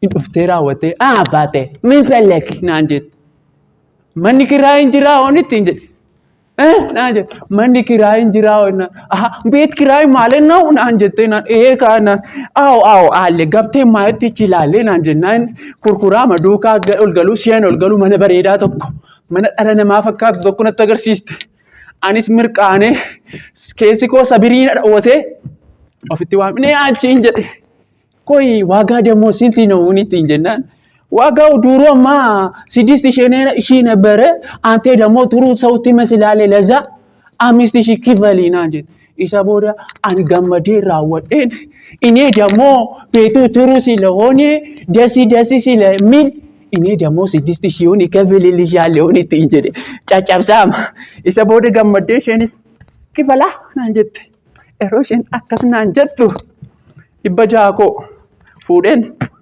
Dhuftee raawwattee, "Aa baate min fellek?" naan jette. "Manni kiraa hin jiraa?" Waan ittiin jedhe. Naan jette. "Manni kiraa hin jiraa?" Naan. "Aha, ቤት ኪራይ ማለት ነው?" naan jettee naan ee naan "አዎ አዎ አለ ገብተህ ማየት ትችላለህ" naan jennaan kurkuraama duukaa ol galuu isheen ol galuu mana bareedaa tokko, mana dhala namaa fakkaatu tokko natti agarsiiste. Anis mirqaanee keessi koo sabirii na dhawwatee ofitti waamnee achiin jedhe. "ቆይ ዋጋ ደግሞ ስንት ነው?" ittiin jennaan. "ዋጋው ድሮማ 6,000 ነበረ። አንተ ደግሞ ጥሩ ሰው ትመስላለህ፣ ለዛ 5,000 ክፈል" naan jette. Isa booda ani gammadee raawwadheen, "እኔ ደግሞ ቤቱ ጥሩ ስለሆነ ደስ ደስ ስለሚል እኔ ደግሞ 6,000ውን እከፍልልሻለሁ" ittiin jedhe caccabsaama. Isa booda gammaddee isheenis "ክፈላ" naan jette. Yeroo isheen akkas naan jettu 600 koo fuudheen